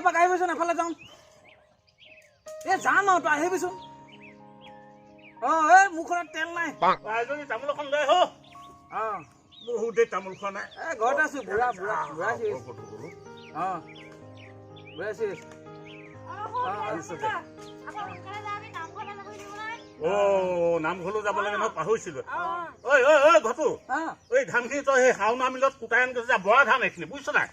এপাক আহিবিচোন, এফালে যাওঁ। এই যাম আৰু, তই আহিবিচোন। অঁ, এই মুখখনত তেল নাই। আইজনী, তামোল এখন লৈ আহ। অঁ। বহুত দেৰি তামোল খোৱা নাই। এই ঘৰতে আছো, বুঢ়া বুঢ়া বুঢ়া চিৰিয়াছ। অঁ, বুঢ়া চিৰিয়াছ। অ, নামঘৰলৈ যাব লাগে নহয়, পাহৰিছিলো। ঐ ঐ ঐ ঘটু, এই ধানখিনি তই সেই শাওনা মিলত কুটাই আনগৈ যা। বৰা ধান এইখিনি, বুজিছ নাই?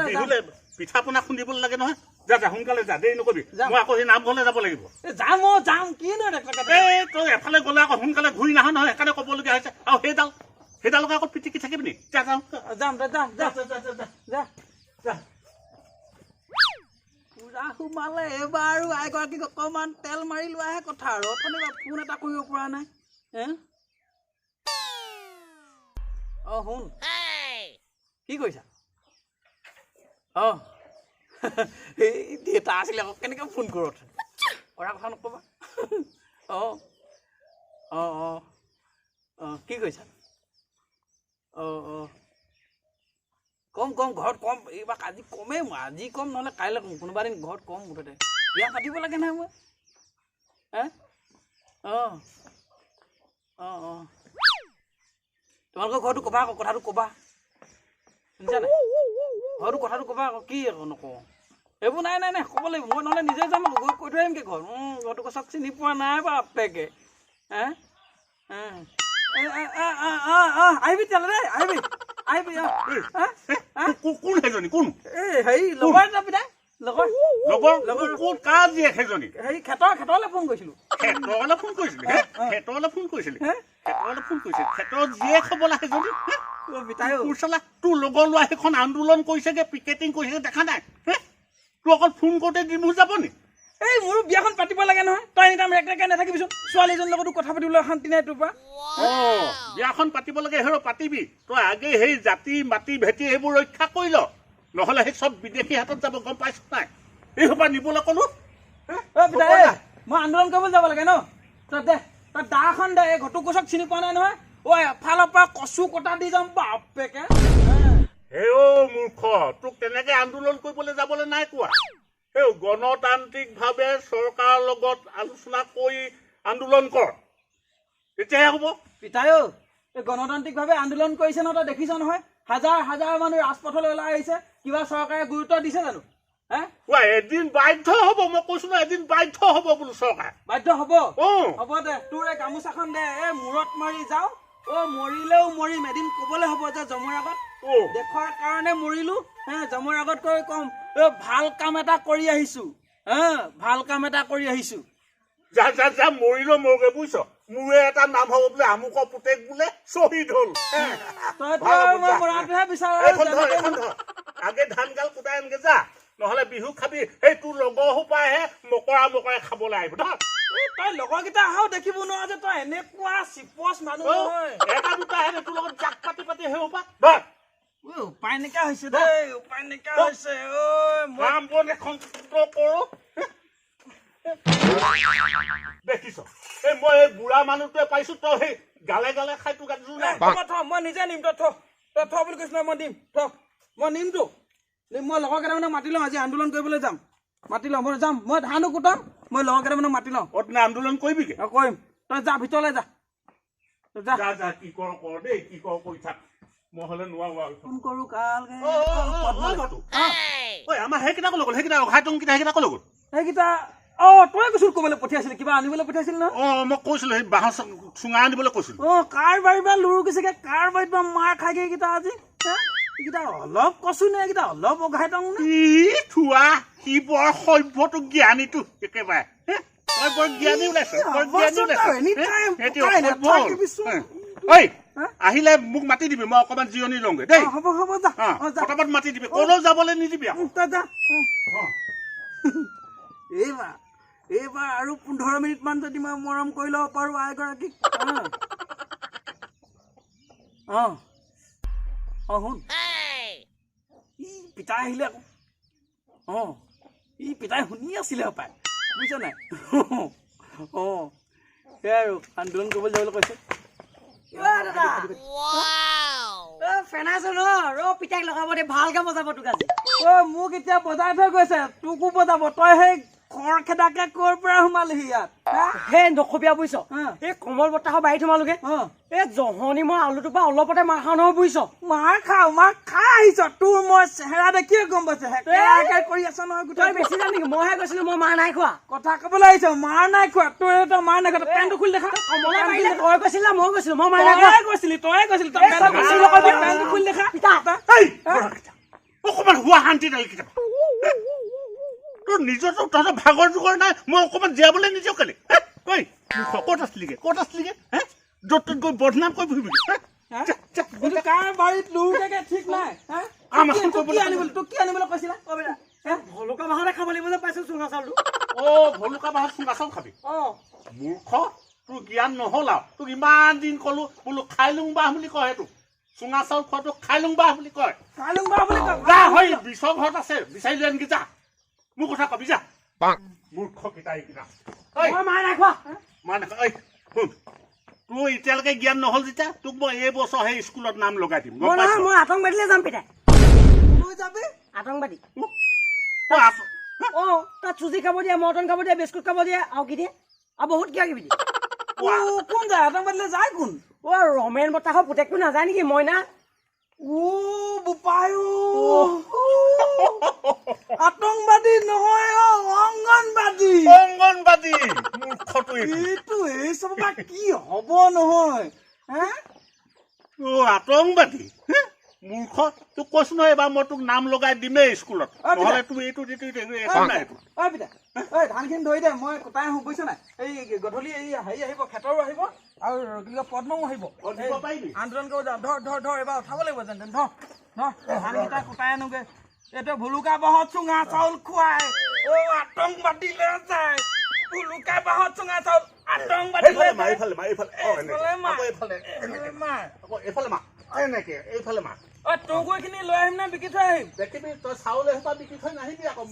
বিহুলে পিঠা পনা খুন্দিবলৈ লাগে নহয়। যা যা, সোনকালে যা, দেৰি নকৰিবি। মই আকৌ সেই নামঘৰলৈ যাব লাগিব। যাম অ, যাম। কি এই তই এফালে গ'লে আকৌ সোনকালে ঘূৰি নাহ নহয়, সেইকাৰণে ক'বলগীয়া হৈছে। আৰু সেইডালকে আকৌ পিটিকি থাকিবি নি? যা, যাম। যাম, যা যা যা যা যা। পুৰা সোমালে এইবাৰ আৰু আইগৰাকীক অকণমান তেল মাৰি লোৱাহে কথা আৰু। অথনি ফোন এটা কৰিব পৰা নাই। হে, অঁ, শুন, কি কৰিছা? অঁ, এই দেউতা আছিলে আকৌ, কেনেকৈ ফোন কৰোঁ? কৰা কথা নক'বা। অঁ অঁ অঁ অঁ, কি কৰিছা? অঁ অঁ, কম কম, ঘৰত কম। এইবাৰ আজি কমেই, মই আজি কম, নহ'লে কাইলৈ কম, কোনোবা দিন ঘৰত কম। মুঠতে বিয়া পাতিব লাগে নহয় মই। হে, অঁ অঁ অঁ, তোমালোকৰ ঘৰতো ক'বা আকৌ, কথাটো ক'বা, শুনিছা নাই? ঘৰতো কথাটো ক'বা আকৌ। কি আকৌ নকওঁ এইবোৰ? নাই নাই নাই, ক'ব লাগিব মই, নহ'লে নিজে যাম আকৌ, গৈ কৈ থৈ আহিমগৈ ঘৰত। ঘৰটো চব চিনি পোৱা নাই বাপেকে। হে, আহিবি তেতিয়াহ'লে দেই, আহিবি আহিবি। কোন সেইজনী? কোন এই হেৰি লগৰ এটা পিতাই, লগৰ লগৰ লগৰ। কোন, কাৰ জীয়েক সেইজনী? হেৰি খেতৰলৈ ফোন কৰিছিলো। খেতৰলৈ ফোন কৰিছিলি? খেতৰলৈ ফোন কৰিছিলি? খেতৰলৈ ফোন কৰিছিলি? খেতৰ জীয়েক হ'বলা সেইজনী। পিতাই, চালা তোৰ লগৰ ল'ৰা সেইখন আন্দোলন কৰিছেগে, পিকেটিং কৰিছেগে, দেখা নাই? তোৰ অকল ফোন কৰোঁতে দিনবোৰ যাব নি? এই মোৰো বিয়াখন পাতিব লাগে নহয়। তই এনি টাইম ৰেক নাথাকিবিচোন। ছোৱালীজনীৰ লগতো কথা পাতিবলৈ শান্তি নাই তোৰ পৰা। অ, বিয়াখন পাতিব লাগে, হেৰ পাতিবি। তই আগে সেই জাতি মাটি ভেটি এইবোৰ ৰক্ষা কৰি ল, নহ'লে সেই চব বিদেশী হাতত যাব, গম পাইছ নাই? এই সোপা নিবলৈ ক'লো। মই আন্দোলন কৰিবলৈ যাব লাগে ন? তই দে, তই দাখন দে। এই ঘটু কোচক চিনি পোৱা নাই নহয়। ঐ, এফালৰ পৰা কচু কটা দি যাম বাপেকে। হে অ' মূৰ্খ, তোক তেনেকে আন্দোলন কৰিবলৈ যাবলৈ নাই কোৱা। সেই গণতান্ত্ৰিকভাৱে চৰকাৰৰ লগত আলোচনা কৰি আন্দোলন কৰ, তেতিয়াহে হ'ব। পিতাই, এই গণতান্ত্ৰিকভাৱে আন্দোলন কৰিছে ন, তই দেখিছ নহয়? হাজাৰ হাজাৰ মানুহ ৰাজপথলৈ ওলাই আহিছে। কিবা চৰকাৰে গুৰুত্ব দিছে জানো? হে, এদিন বাধ্য হ'ব, মই কৈছো ন, এদিন বাধ্য হ'ব বোলো চৰকাৰ। বাধ্য হ'ব, হ'ব দে। তোৰ এই গামোচাখন দে, এই মূৰত মাৰি যাওঁ। অ, মৰিলেও মৰিম, এদিন ক'বলৈ হ'ব যে জমৰ আগত দেশৰ কাৰণে মৰিলো। হে, জমৰ আগত কৈ কম, এ ভাল কাম এটা কৰি আহিছো। হে, ভাল কাম এটা কৰি আহিছো। যা যা যা, মৰিলেও মৰগে, বুজিছ? মোৰে এটা নাম হ'ব, বোলে আমুকৰ পুতেক বোলে শ্বহীদ হ'ল। আগে ধান গাল কুটাই আনগে যা, নহ'লে বিহু খাবি। সেই তোৰ লগৰ সোপাহে মকৰা মকৰাই খাবলৈ আহিব। ধৰ, তই লগৰকেইটা আহাও দেখিব নোৱাৰ যে, তই এনেকুৱা চিপচ মানুহ নহয়। এটা দুটাহে তোৰ লগত জাক পাতি পাতি সেই সোপা। ধৰ, উপায় নাইকিয়া হৈছে দেই, উপায় নাইকিয়া হৈছে। ঐ, কাম বন এখন কৰোঁ দেখিছ? এই মই এই বুঢ়া মানুহটোৱে পাইছো, তই সেই গালে গালে খাই তোক গাঁঠিছো নাই। মই নিজে নিম, তই থ, তই থ বুলি কৈছো, মই দিম, থ, মই নিমতো নিম। মই লগৰ কেইটামানক মাতি লওঁ, আজি আন্দোলন কৰিবলৈ যাম। মাতি লওঁ, মই যাম, মই ধানো কুটাম, মই লগৰ কেইটামানক মাতি লওঁ। অ, তেনে আন্দোলন কৰিবিগে? কৰিম। তই যা, ভিতৰলৈ যা। যা যা, কি কৰ কৰ দেই, কি কৰ কৰি থাক, মই হ'লে নোৱাৰো আৰু। ফোন কৰোঁ কাল। আমাৰ সেইকেইটা ক'লৈ গ'ল? সেইকেইটা অঘাই টংকেইটা, সেইকেইটা ক'লৈ গ'ল? সেইকেইটা অ, তই কৈছিল ক'বলৈ পঠিয়াইছিলি, কিবা আনিবলৈ পঠিয়াইছিল ন? অ, মই কৈছিলো, সেই বাঁহৰ চুঙা আনিবলৈ কৈছিলো। অ, কাৰ বাৰীৰ পৰা লুৰুকিছেগে, কাৰ বাৰীত বা মাৰ খাইগে এইকেইটা আজি। এইকেইটা অলপ কচু নে, এইকেইটা অলপ অঘাই টং নে? ই থোৱা, সি বৰ সভ্যটো, জ্ঞানীটো একেবাৰে। তই বৰ জ্ঞানী ওলাইছ, বৰ জ্ঞানী ওলাইছ। ঐ, আহিলে মোক মাতি দিবি, মই অকণমান জিৰণি লওঁগে দেই। হ'ব হ'ব, যা, ফটাফট মাতি দিবি, ক'লেও যাবলৈ নিদিবি আকৌ। তই যা। এইবাৰ আৰু 15 মিনিট মান যদি মই মৰম কৰি ল'ব পাৰোঁ আইগৰাকীক। অঁ অঁ, শুন, ই পিতাই আহিলে আকৌ। অঁ, ই পিতাই শুনি আছিলে পাই, বুজিছ নাই? অঁ, সেয়াই আৰু আন্দোলন কৰিবলৈ যাবলৈ কৈছে। ফেনাইছো ন, ৰ, পিতাইক লগাব দে, ভালকে মজাব তোক আজি। অ মোক এতিয়া বজাই থৈ গৈছে, তোকো বজাব। তই সেই খৰ খেদাকে ক'ৰ পৰা সোমালিহি ইয়াত? সেই নখবীয়া বুজিছ, এই কমল বতাহৰ বাৰীত সোমালোগে। এই জহনি মই আলুটোৰ পৰা অলপতে মাৰ খাওঁ নহয় বুজিছ। মাৰ খাওঁ, মাৰ খাই আহিছ। তোৰ মই চেহেৰা দেখিয়ে গম পাইছো কৰি আছ নহয় গোটেই। বেছি যাম নেকি? মইহে গৈছিলো, মই মাৰ নাই খোৱা। কথা কবলৈ আহিছ, মাৰ নাই খোৱা। তই তই মাৰ নাই খোৱা, পেণ্টটো খুলি দেখা। কমলা বাৰীলে তই গৈছিলি, মই গৈছিলো, মই মাৰ নাই খোৱা। গৈছিলি, তই গৈছিলি, তই পেণ্টটো খুলি দেখা। অকণমান হোৱা শান্তি নাই কেতিয়াবা। তোৰ নিজৰতো তহঁতৰ ভাগৰ যুগৰ নাই, মই অকণমান জীয়াবলৈ নিজেও কেলে? ঐ ক'ত আছিলিগে, ক'ত আছিলিগে? হে য'ত ত'ত গৈ বদনাম কৰি ফুৰিবি। কাৰ বাৰীত লুকাকে ঠিক নাই। তোক কি আনিবলৈ কৈছিলা? ভলুকা বাঁহতে খাব লাগিব যে পাইছো চুঙা চাউলটো। অ ভলুকা বাঁহত চুঙা চাউল খাবি? মূৰ্খ, তোৰ জ্ঞান নহ'ল আৰু। তোক ইমান দিন ক'লো বোলো খাই লুং বাঁহ বুলি কয়, সেইটো চুঙা চাউল খোৱাটো খাই লুং বাঁহ বুলি কয়। খাই লুং বাঁহ বুলি কয়। যা হয় বিছৰ ঘৰত আছে, বিচাৰি লৈ আনকি যা। মোৰ কথা কবি যা। মূৰ্খ কেইটা এইকেইটা। মাৰ নাই খোৱা, মাৰ নাখোৱা। ঐ শুন, তোৰ এতিয়ালৈকে জ্ঞান নহ'ল যেতিয়া তোক মই এই বছৰ সেই স্কুলত নাম লগাই দিম। মই আতংকবাদীলৈ যাম পিতাই। যাবি আতংকবাদী? অ তাত চুজি খাব দিয়ে, মটন খাব দিয়ে, বিস্কুট খাব দিয়ে, আৰু কি দিয়ে, আৰু বহুত কিবা কিবি দিয়ে। কোন যায় আতংকবাদীলৈ? যায় কোন? অ ৰমেন বতাহৰ পুতেকটো নাযায় নেকি মইনা? ও বোপাই, আতংকবাদী নহয় অ অংগনবাদী। অংগনবাদী মূৰ্খটো এইটো। এই চব কি হ'ব নহয়? হে অ আতংকবাদী মূৰ্খ, তোক কৈছো নহয় এবাৰ মই তোক নাম লগাই দিমেই স্কুলত, নহ'লে তোৰ এইটো নাই। ঐ পিতা, ঐ ধানখিনি ধৰি দে, মই কোটাই আহোঁ বুজিছ নাই। এই গধূলি এই হেৰি আহিব, খেতৰো আহিব, আৰু কি কয় পদ্মও আহিব। আন্দোলন কৰিব যাওঁ। ধৰ ধৰ ধৰ, এবাৰ উঠাব লাগিব যেন তেন। ধৰ ধৰ ধানকেইটা কোটাই আনোগে। এইটো ভুলুকা বাঁহত চুঙা চাউল খুৱাই অ আতংকবাদীলৈ যায়। ভুলুকা বাঁহত চুঙা চাউল আতংকবাদীলৈ যায়। এইফালে মাৰ। অ তোৰখিনি লৈ আহিম নে বিকি থৈ আহিম? দেখিবি তই চাউল এসোপা বিকি থৈ নাহিবি আকৌ।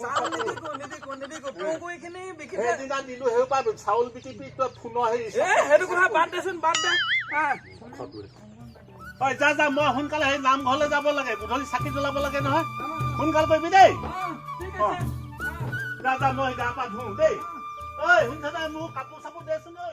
তোৰখিনি বিকি সেইদিনা দিলো সেইসোপা চাউল বিকিবি তই ফোনৰ হেৰি। সেইটো কথা বাদ দেচোন, বাদ দে। ঐ যা যা, মই সোনকালে সেই নামঘৰলৈ যাব লাগে, গধূলি চাকি জ্বলাব লাগে নহয়। সোনকাল কৰিবি দেই। যা যা, মই গা পা ধুওঁ দেই। ঐ শুনিছা নাই, মোৰ কাপোৰ চাপোৰ দেচোন ঐ।